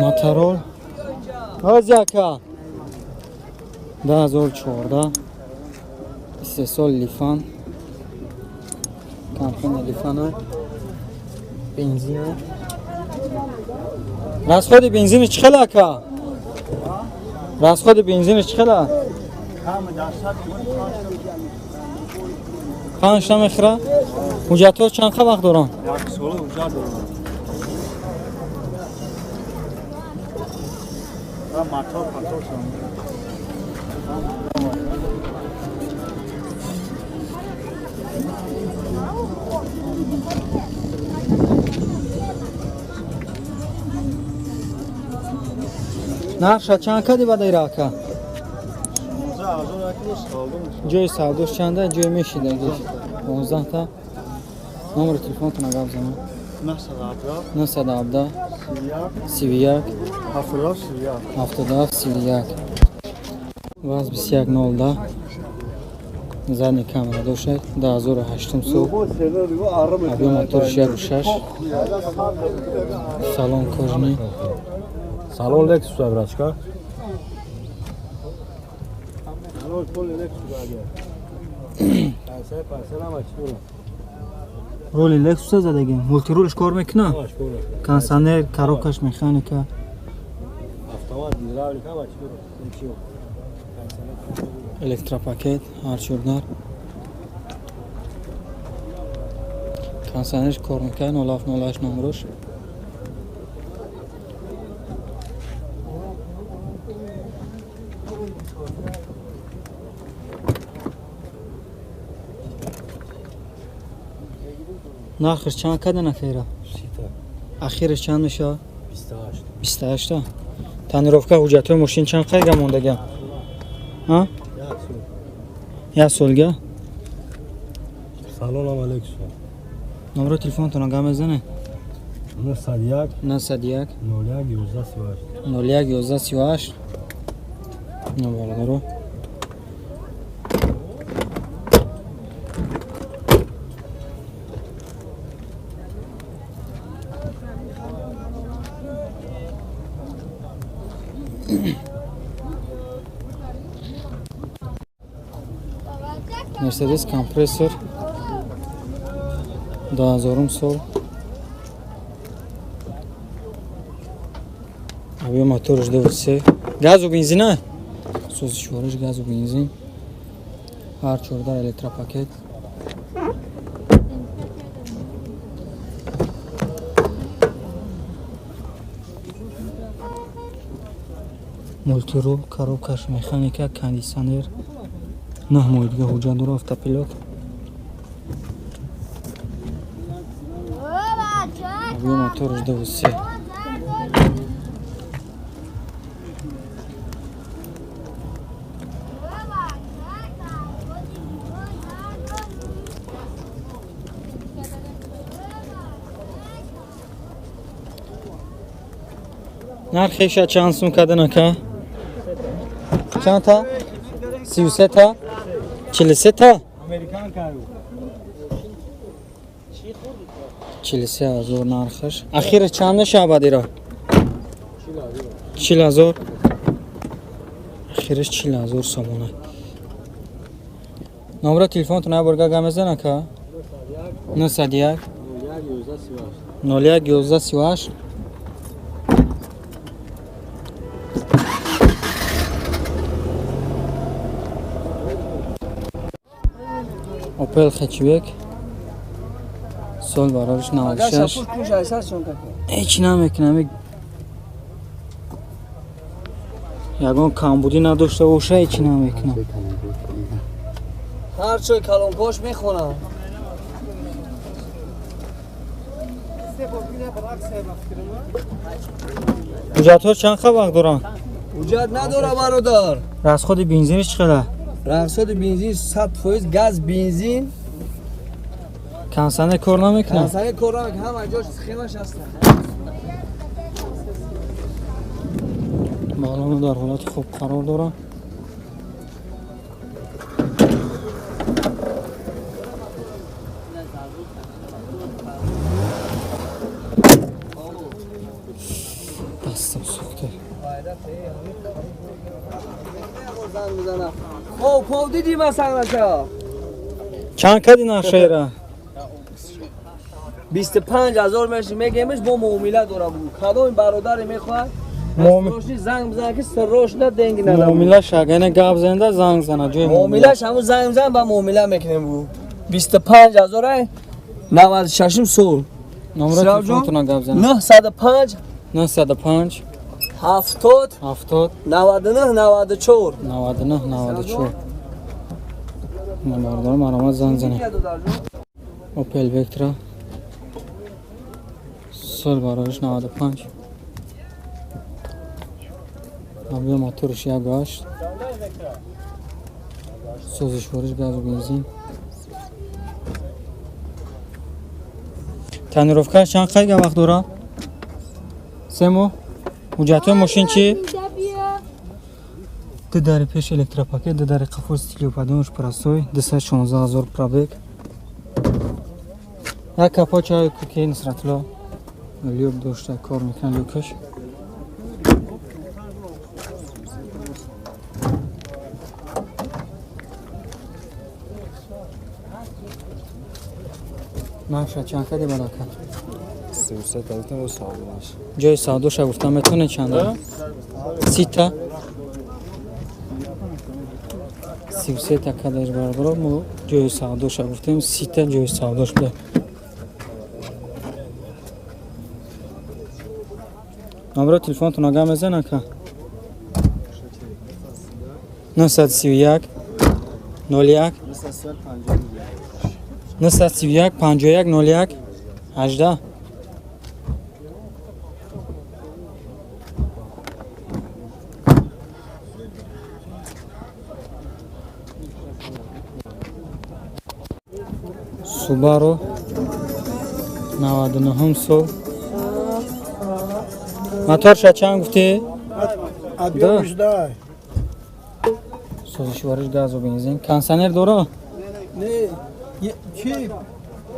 Моторол озяка 2014, истеҳсол Лифан, компания Лифана, бензина. Расходи бензини чӣ хел, ака? Расходи бензини чӣ хела? Панҷта мехӯра. Ҳуҷҷатҳо чанд қа вақт доранд? Нархша чанд кади бадаира, ака? Ҷои савдош чанда? Ҷои мешидаги 15 та. Номери телефонтона гап занам. 917 31 77 31. ВАЗ 2110, задний камера дошад, 2008 сол, объем моторш 1,6, салон кожаный. Салон Lexus, брачка. Салон поле Lexus агар. Пансе пансе нама чӣ. Роли Lexus задаги, мультирулш кор мекуна, кондиционер, коробкаш механика. Автомат, гидравлика, ҳама чӣ. Электропакет, ҳарчурдар, кондиционерш кор мекунад. 0708 номерош. Нархаш чанд кадан, ахира? Ахираш чанд мешавад? 28. Тонировка, ҳуҷҷатҳои мошин чанд қайга мондага? Як солга. Салон Lexus. Номеро телефонтона гап мезане? 901 901 01 11 38. 01 11 38. Бародаро, Мерседес Компрессор, 2000 сол, объем моторш 2,3, газу бензина, сӯзишвориш газу бензин, ҳар чорда электропакет. Мультирул, коробкаш механика, кондиционер, 9 моҳи дига ҳуҷҷат дора, автопилот. Объем моторш 2,3. Нархеша чанд сум кадан, ака? Чанд та? 33 та, 43 та, 43 ҳазор нархаш. Ахираш чанд мешавад ира? 40 ҳазор. Ахираш 40 ҳазор сомона. Номера телефонтон як борга гап мезан, ака? 901 01 11 38. Опел хэтчбек, сол барориш 96. Ҳеҷ намекунам, ягон камбудӣ надошта боша, ҳеҷ намекунам. Ҳар чой калонкош мехонам. Ҳуҷҷатҳо чанд қа вақт доранд? Ҳуҷҷат надора, бародар. Расходи бензиниш чӣ қадар? Расходи бензин 100%, газ, бензин. Кондиционер кор намекунад? Кондиционер кор намекунад, ҳама ҷош схемаш ҳаст. Балоно дар ҳолати хуб қарор дорад. Дастам. бизана. О, пов дидӣ масалан. Чанд кади нархшера? 25,000 меши мегемиш бо муомила дора бу. Кадом бародаре мехоҳад? Муомилаш занг бизан ки сиррош на денги надам. Муомилаш агане гап занда занг зана ҷои муомилаш ҳамун занг зан ба муомила мекунем бу. 25,000 ай 96 сол. Номер телефонтона гап зана. 905 905 70 70 99 94 99 94. Бародарам маромад занг занед. Opel Vectra сол барориш 95. Объем моториш 1.8. Сӯзишвориш газу бензин. Тонировкаш чанд қайга вақт дорад? 3 моҳ. Ҳуҷҷатҳои мошин чӣ? Ду дари пеш электропакет, ду дари қафо стилиопадонш простой, 216,000 пробег. Як капот чай куки Нусратулло люк дошта кор мекунад люкаш. Нархша чанд кади барака? 33 та савдош. Ҷои савдоша гуфта метавонед чанда? 30 та? 33 та кадаш бародаро, мо ҷои савдоша гуфтем, 30 та ҷои савдош буда. Номеро телефонтон ага мезанад ка? 931 01 931 51 01 18. Субаро 99 сол. Моторша чанд гуфтӣ? Да. Сӯзишвориш газу бензин. Кондиционер дора? Не, чи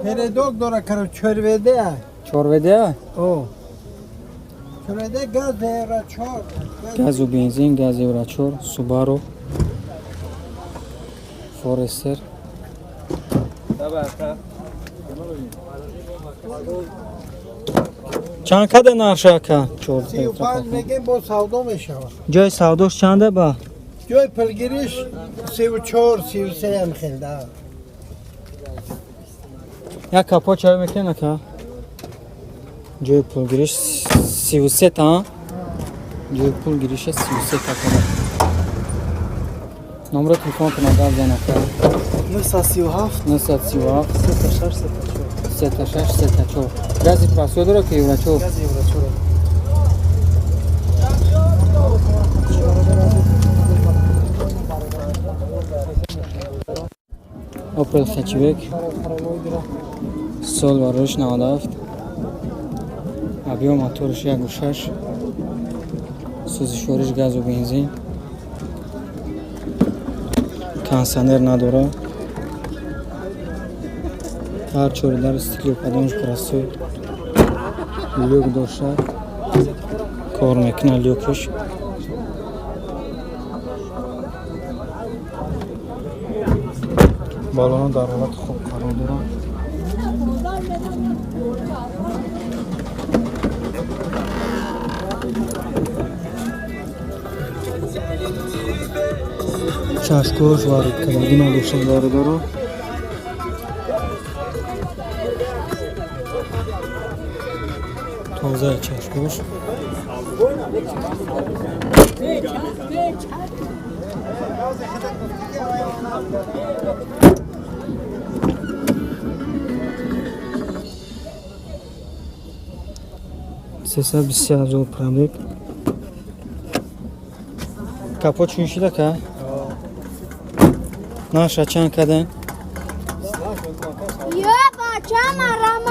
передок дора, короче, чорведе. Чорведе? О. Чорведе газ евро 4. Газу бензин, газ евро 4, Субаро Форестер. Чанд када нарша ака? 35 мегем бо савдо мешавад. Ҷои савдош чанда ба? Ҷои пулгириш 34, 33 ам хел да. Як капо чай мекунед ака? Ҷои пулгириш 33 та? Ҷои пулгириша 33 та када. Номро телефонтон гап зан ака. 937 937 36 36 34. Гази простой дора ки евро 4? Гази евро 4. Opel Hatchback сол бароиш 97. Объем моториш 1.6. Сӯзишвориш газу бензин. Кондиционер надора. Ҳар чори дар стеклоподъёмник простой. Люк дошта. Кор мекунад люкаш. Балонҳо дар ҳолати хуб қарор доранд. Чашкош ва кадаги надоштан бародаро. Тозаи чашкош. 323,000 пробег. Капот чун шида ка? Наша чанд каден?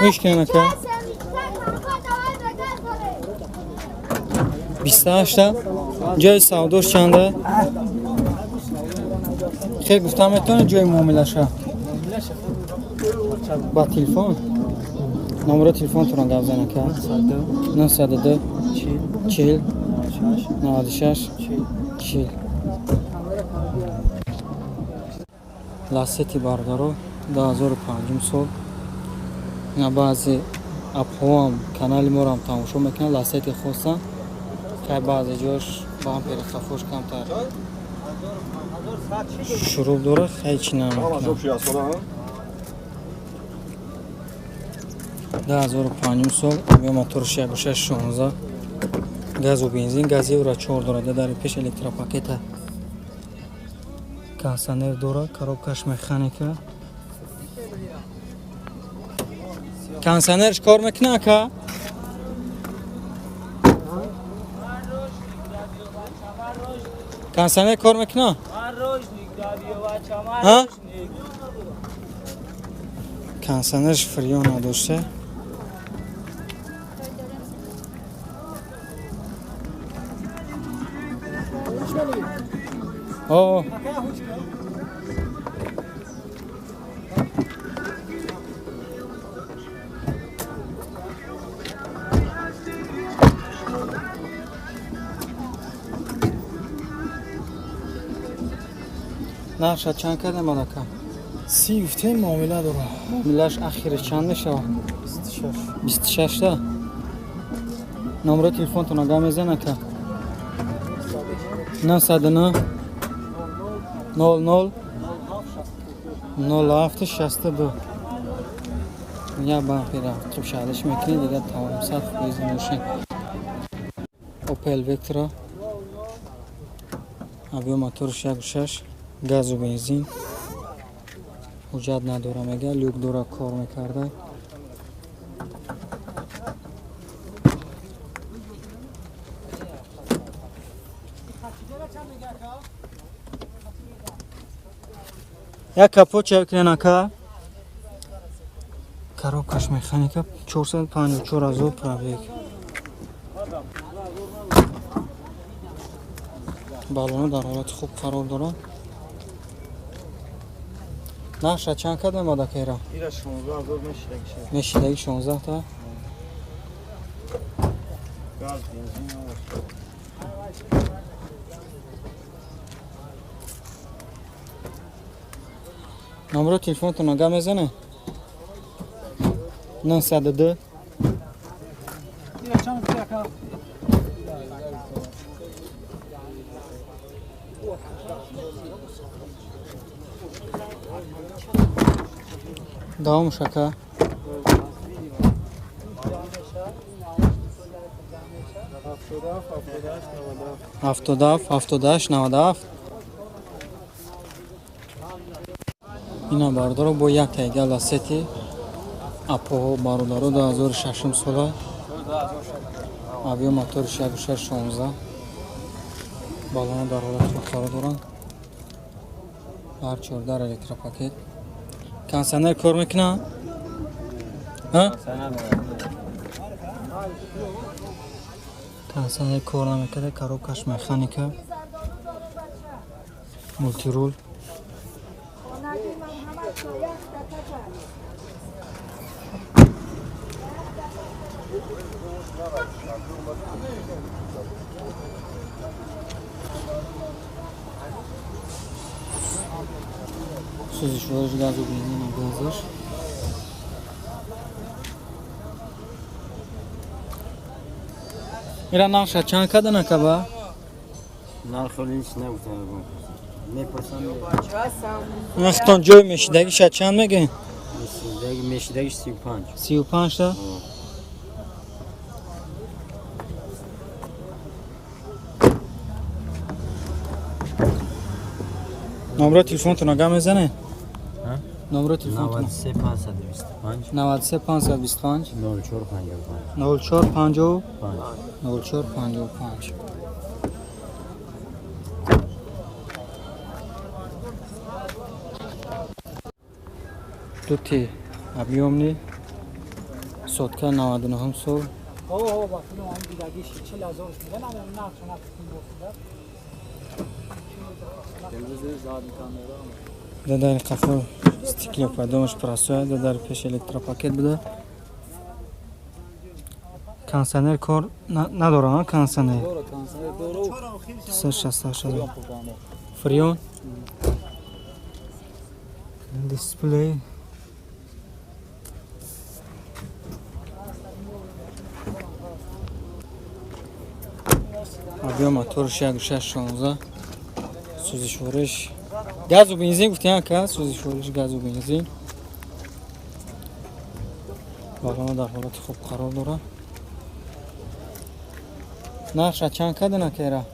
Ҳеч ка? 28 та? Ҷои савдош чанда? Хел гуфта метавонед ҷои муомилаша? Ба телефон? Номеро телефонтонро гап зан ака. 902 40 96 40. Ласети бародаро 2005 сол. Ина баъзе апҳоам канали моро тамошо мекунанд, Ласети хостанд. Хай баъзе ҷош бампери хафош камтар шурӯъ дорад, хай чӣ намекунад. 2005 сол, объем моторш 1.16, газу бензин, газ евро 4 дорад, дар пеш электропакета, кондиционер дорад, коробкаш механика. Кондиционерш кор мекунад ака? Кондиционер кор мекунад? Ҳа? Кондиционерш фрион надошта. О, нарша чанд кардем адака? 30 муомила дорам. Муомилаш ахираш чанд мешавад? 26. 26 та? Номери телефонтон ага мезан ака? 909 00 07 62. Я бампера қибшалиш мекунӣ, дигар тамом, 100% мошин. Opel Vectra, объем моторш 1.6, газу бензин, ҳуҷҷат надора мега, люк дора, кор мекарда. Як капот чай кунен ака? Коробкаш механика, 454 ҳазор пробег. Баллоно дар ҳолати хуб қарор дорад. Нарша чанд кардем адакайра? Ира 16 000 мешидаги. Мешидаги 16 та? Газ, бензин. Номери телефонтон ага мезане? 902 Ира чанд ака? Давом шака. 77 78 97. Ина бардоро бо як тайга Ласети апоҳо бародаро 2006 сола, объем моторш 1.16, баллоно дар ҳолати хуб қарор доранд. Ҳар 14 электропакет. Кондиционер кор мекунад? Ҳа? Кондиционер кор намекарда, коробкаш механика, мултирул. Сӯзишвориш газу бензина газаш. Ира нарша чанд кардан акаба? Нархо ҳеч нагуфтам. Мепурсам. Вақтон ҷой мешидагиша чанд мегӯед? Мешидагиш 35. 35 та? Номери телефонтон ага мезанед? Номери телефонтон? 93 525 93 525 04 55 04 55 04 55. Дути объемни, сотка 99 сол. Дадари қафо стеклоподомаш прасоя, дадари пеш электропакет буда. Кондиционер кор надора, кондиционер. 368. Фреон. Дисплей. Объем моторш 1.6 16. Сӯзишвориш газу бензин гуфтем ака, сӯзишвориш газу бензин. Балона дар ҳолати хуб қарор дорад. Нархша чанд кардин акера?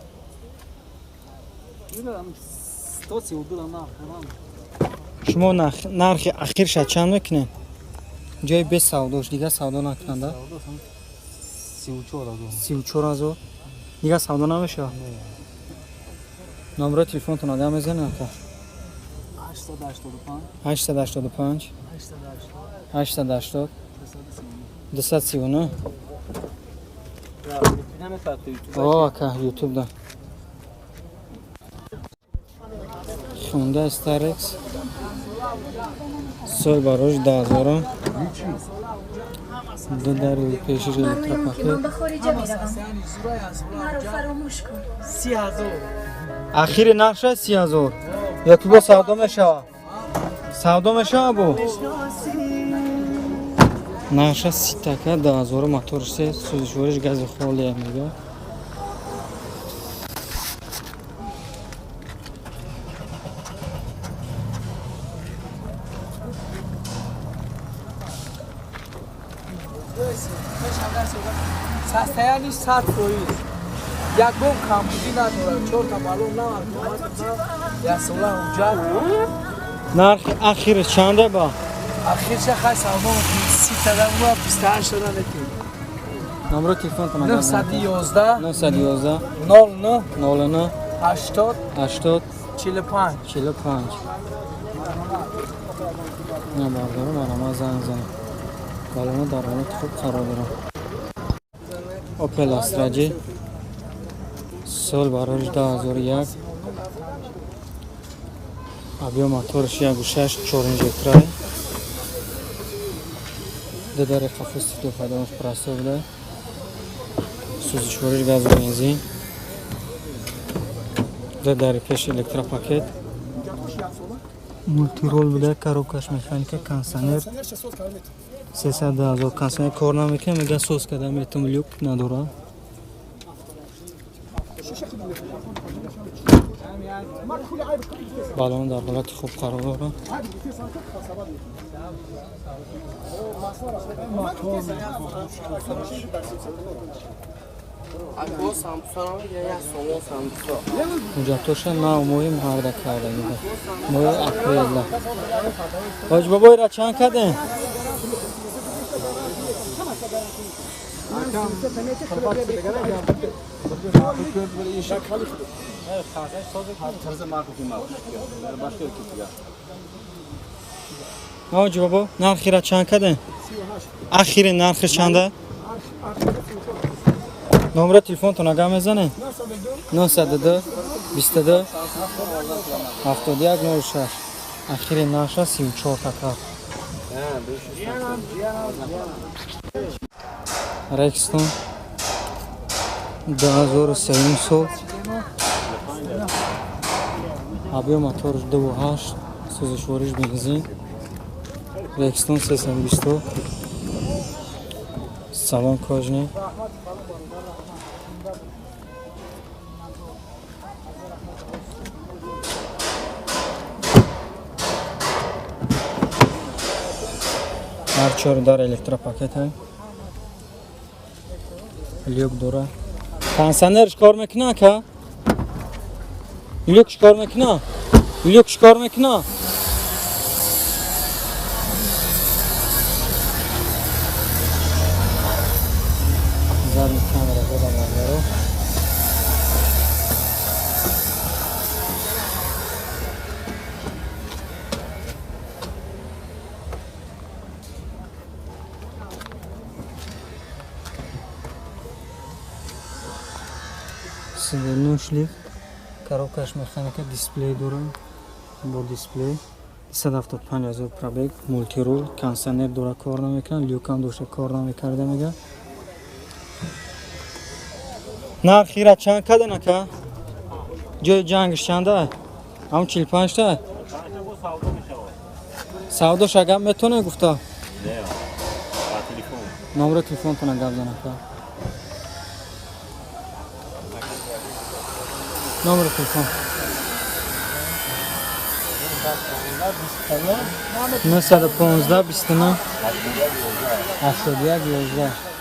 Шумо нархи ахирша чанд мекунед? Ҷои без савдош, дигар савдо накунанда? 34 000. Дигар савдо намешавад? Номерои телефонтон агар мезанед ака? 885 880 239. О, ака, ютуб да. Hyundai Starex сол барош 10000. Ду дари пешиш электропакет. Ахири нархша 30000. Ё ки бо савдо мешава? Савдо мешава бо? Нархша 30 така 10000 мотор се сӯзишвориш гази холия мега. Состояние 100%. Ягон камбудӣ надорад. Чорта балон навард. Як сола ҳуҷҷат. Нархи ахириш чанде ба? Ахирша хай савдо 30 тада була 28 тада метем. Номерои телефонтон агар 911 911 09 09 80 80 45 45. На бардорам, арама занг занам. Балона дар ҳолати хуб қарор дорад. Opel Astra J сол барош 2001. Объем моторш 1.6 4 инжектора. Ду дари қафас стеклоподъёмник простой буда. Сӯзишвориш газу бензин. Ду дари пеш электропакет. Мультирол буда, коробкаш механика, кондиционер. 300 000 кондиционер кор намекунад, мега соз карда метум люк надорад. Балон дар ҳолати хуб қарор дорад. Ҳуҷҷатоша нав моҳи муҳарда кардагида. Моҳи апрелда. Ҳоҷ бобоира чанд кардем? Ҳоҷ бобо, нархира чанд кардем? Ахири нархи чанда? Номерои телефонтон агар мезанед? 902 22 71 06. Ахири нархша 34 така. Рекстон 2003 сол. Объем моторш 2.8, сӯзишвориш бензин. Рекстон 320. Салон кожаный. Ҳар чор дар электропакет ҳай. Люк дора. Кондиционерш кор мекуна ака? Люкш кор мекуна? Люкш кор мекуна? Задний камера дора бардаро. Сидернӯ шлиф. Коробкаш механика, дисплей дора. Бо дисплей. 175 000 пробег, мультирул, кондиционер дора кор намекунад, люкам дошта кор намекарда мега. Нархира чанд карден ака? Ҷои ҷангш чанда? Ҳам 45 та? Савдоша гап метавонед гуфта? Не, ба телефон. Номери телефонтона гап зан, ака. Номери телефон. 915 29 81 11.